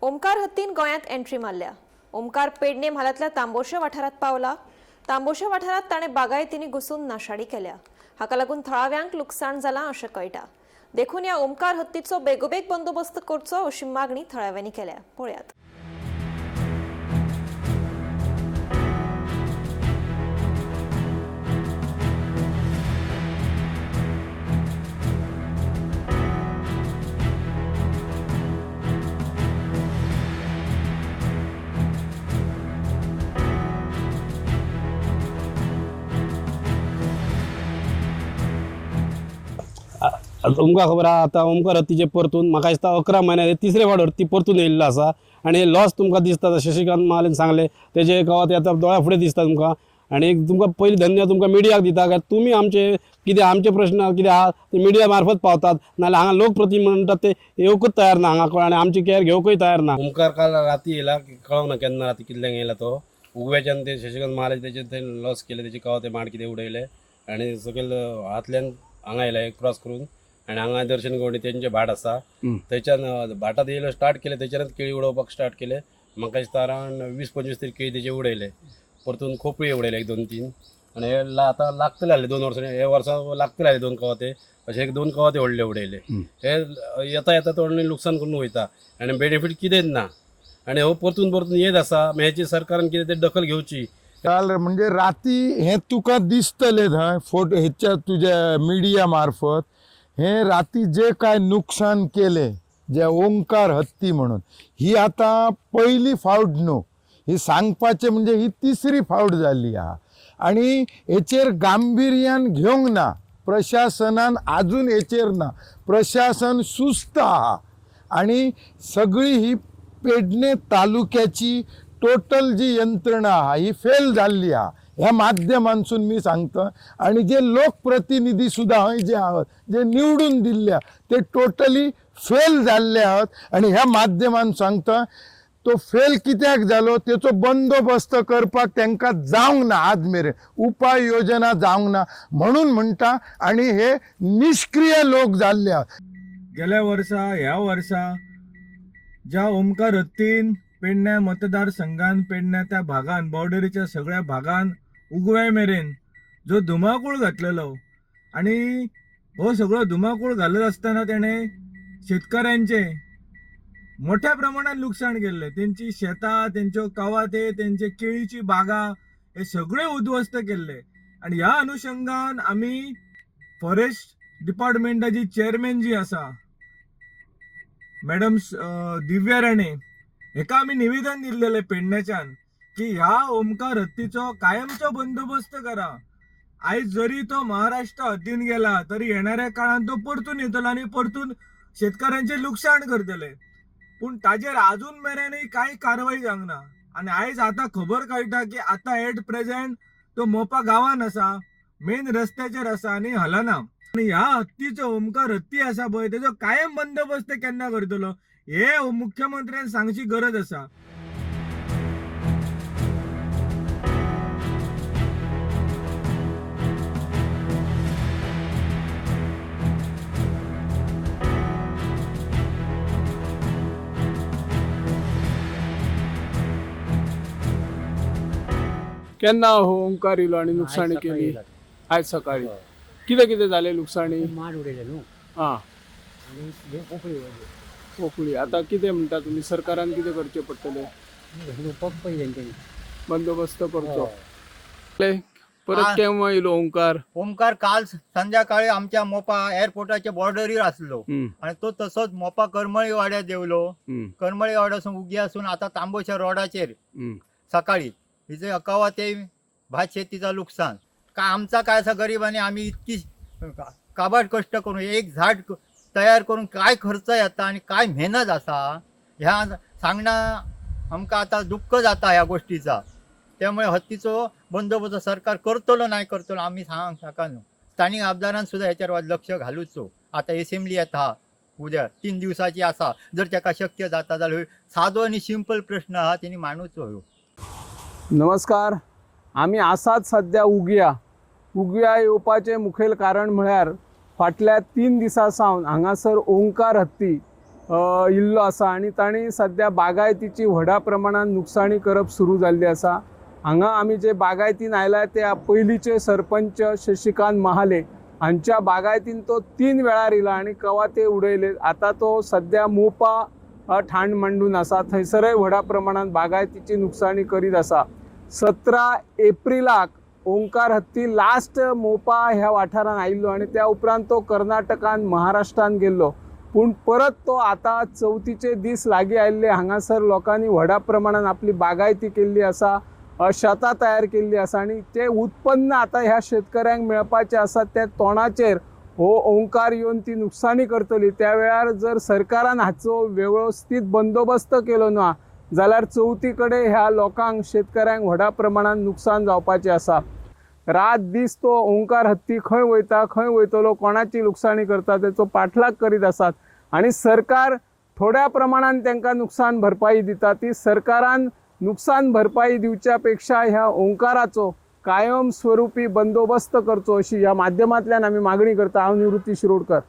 ओमकार हत्तीन गोंयांत एंट्री मारल्या. ओमकार पेडणे म्हालांतल्या तांबोशे वाठारांत पावला. तांबोशे वाठारांत ताणें बागायतींनी घुसून नाशाडी केल्या. हाका लागून थळाव्यांक लुकसाण जालां अशें कळटा. देखून ह्या ओमकार हत्तीचो बेगोबेग बंदोबस्त करचो अशी मागणी थळाव्यांनी केल्या. पळयात. तुमकां खबर आहा आतां ओमकार हत्तीचे परतून म्हाका दिसता 11 म्हयन्या तिसरे फावट हत्ती परतून येयल्लो आसा आनी लॉस तुमकां दिसता. शशिकांत महालेन सांगलें तेजे गांवांत आतां दोळ्या फुडें दिसता तुमकां. आनी एक तुमकां पयलीं धन्य तुमकां मिडियाक दिता काय तुमी आमचे कितें आमचे प्रश्न कितें आहा ते मिडिया मार्फत पावतात, नाजाल्यार हांगा लोकप्रतिनिधी म्हणटात ते येवकूच तयार ना हांगा आनी आमची केअर घेवकूय तयार ना. ओमकार काल राती येयला, कळोंक ना केन्ना राती कितल्यांक येयला तो. उगव्याच्यान ते शशिकांत महाले तेचे ते लॉस केले, तेचे कवाथे माड कितें उडयले आनी सकयल हातल्यान हांगा येयले क्रॉस करून आनी हांगा दर्शन गवंडी तेंचे भाट आसा थंयच्यान भाटात येयलो स्टार्ट केलें, थंयच्यानच केळी उडोवपाक स्टार्ट केलें. म्हाका दिसता अरावंड 20-25 तरी केळी तेजे उडयले. परतून खोपळी उडयले 1-2-3 आनी हे आतां लागतले आसले 2 वर्सांनी, हे वर्सा लागतले आसले 2 कवाथे, अशे 1-2 कवाथे व्हडले उडयले. हे येता येता तो लुकसाण करून वयता आनी बेनिफीट कितेंच ना. आनी हो परतून परतून येत आसा, मागीर हेची सरकारान कितें ते दखल घेवची. काल म्हणजे राती हे तुका दिसतले थंय फोटो हेच्या तुज्या मिडिया मार्फत हे राती जे काय नुकसान केले जे ओंकार हत्ती म्हणून, ही आता पहिली फावट न्हू, ही सांगपाचे म्हणजे ही तिसरी फावट जाल्ली आहा. आनी हेचेर गांभिर्यान घेवंक ना प्रशासनान, आजून हेचेर ना, प्रशासन सुस्त आहा. आनी सगळी ही पेडणे तालुक्याची टोटल जी यंत्रणा आहा ही फेल जाल्ली आहा ह्या माध्यमांसून मी सांगता. आणि जे लोकप्रतिनिधी सुद्धा हय जे आहात जे निवडून दिल्ले आहा ते टोटली फेल जाल्ले आहात. आणि ह्या माध्यमान सांगता तो फेल कित्याक जालो तेचो बंदोबस्त करपाक तांकां जावंक ना, आज मेरेन उपाय योजना जावंक ना म्हणून म्हणटा. आणि हे निष्क्रिय लोक जाल्ले आहात. गेल्या वर्सा ह्या वर्सा ज्या ओमकार हत्तीन पेडण्या मतदारसंघान पेडण्या त्या भागान बॉर्डरीच्या सगळ्या भागान उगवे मेरेन जो धुमाकूळ घातलेलो आनी हो सगळो धुमाकूळ घालत आसतना तेणें शेतकऱ्यांचे मोठ्या प्रमाणात लुकसाण केल्लें. तेंची शेतां, तेंच्यो कवाथे, तेंचे केळीची बागां हे सगळे उद्ध्वस्त केल्ले. आनी ह्या अनुशंगान आमी फॉरेस्ट डिपार्टमेंटाची चेअरमॅन जी आसा मॅडम दिव्या राणे हेका आमी निवेदन दिल्लेलें पेडण्याच्यान की ह्या ओमकार हत्तीचो कायमचो बंदोबस्त करा. आयज जरी तो महाराष्ट्र हद्दीन गेला तरी येणाऱ्या काळान तो परतून येतलो आनी परतून शेतकऱ्यांचें लुकसाण करतले. पूण ताजेर आजून मेरेनय कांय कारवाय जावंक ना. आनी आयज आतां खबर कळटा की आतां एट प्रेझेंट तो मोपा गांवान आसा, मेन रस्त्याचेर आसा आनी हलना. आनी ह्या हत्तीचो ओमकार हत्ती आसा पळय तेजो कायम बंदोबस्त केन्ना करतलो हे मुख्यमंत्र्यान सांगची गरज आसा. केन्ना हो ओंकार येयलो आनी नुकसाणी केली? आयज सकाळी. कितें कितें जालें लुकसाणी? माड उडयले न्हू आं, आनी हे पोकळी उडयली. पोकळी. आतां कितें म्हणटा तुमी, सरकारान कितें करचें पडटलें? रोवपाक पळयलें तेणी बंदोबस्त करचो. परत केव्हा येयलो ओंकार? ओमकार काल संध्याकाळी आमच्या मोपा एअरपोर्टाच्या बॉर्डरीर आसलो आणि तो तसोच मोपा करमळी वाड्यार देंवलो. करमळी वाड्यासून उगी आसून आता तांबोच्या रोडाचेर सकाळी हिजे अकावा ते भात शेतीचा लुकसान का आमचा काय असा गरिबांनी आम्ही इतकी काबाड कष्ट करून एक झाड तयार करून काय खर्च येता आणि काय मेहनत आसा ह्या सांगणं आमकां आतां दुःख जाता ह्या गोष्टीचा. त्यामुळे हत्तीचो बंदोबस्त सरकार करतलो नाही करतलो आमी सांग शकना. स्थानीक आमदारान सुद्धा ह्याच्यावर लक्ष घालूचो. आता एसेंब्ली येता उद्या 3 दिवसाची आसा, जर ताका शक्य जाता जाल्यार सादो आनी सिंपल प्रश्न आहा तेणी मांडूचो ह्यो. नमस्कार, आमी आसात सद्या उगया. उगया येवपाचें मुखेल कारण म्हळ्यार फाटल्या 3 दिसां सावन हांगासर ओंकार हत्ती इल्लो आसा आनी तांणी सद्या बागायतीची व्हडा प्रमाणान नुकसाणी करप सुरू जाल्ली आसा. हांगा आमी जे बागायतीन आयला ते पयलींचे सरपंच शशिकांत महाले हांच्या बागायतीन तो 3 वेळार येयला आनी कवाथे उडयले. आतां तो सद्या मोपा ठाण मांडून आसा, थंयसरय व्हडा प्रमाणान बागायतीची नुकसाणी करीत आसा. 17 एप्रिलाक ओंकार हत्ती लास्ट मोपा ह्या वाठारान आयिल्लो आनी त्या उपरांत तो कर्नाटकान महाराष्ट्रान गेल्लो, पूण परत तो आतां चवथीचे दीस लागीं आयिल्ले हांगासर लोकांनी व्हडा प्रमाणान आपली बागायती केल्ली आसा, शेतां तयार केल्ली आसा आनी तें उत्पन्न आतां ह्या शेतकऱ्यांक मेळपाचें आसा. त्या तोंडाचेर हो ओंकार येवन ती नुकसाणी करतली. त्या वेळार जर सरकारान हाचो वेवस्थीत बंदोबस्त केलो ना जाल्यार चवथी कडेन ह्या लोकांक शेतकऱ्यांक व्हडा प्रमाणान नुकसान जावपाचें आसा. रात दीस तो ओंकार हत्ती खंय वयता, खंय वयतलो, कोणाची लुकसाणी करता तेचो पाठलाग करीत आसात आनी सरकार थोड्या प्रमाणान तांकां नुकसान भरपाई दिता. ती सरकारान नुकसान भरपाई दिवच्या पेक्षा ह्या ओंकाराचो कायम स्वरूपी बंदोबस्त करचो अशी ह्या माध्यमांतल्यान आमी मागणी करता. हांव निवृत्ती शिरोडकर.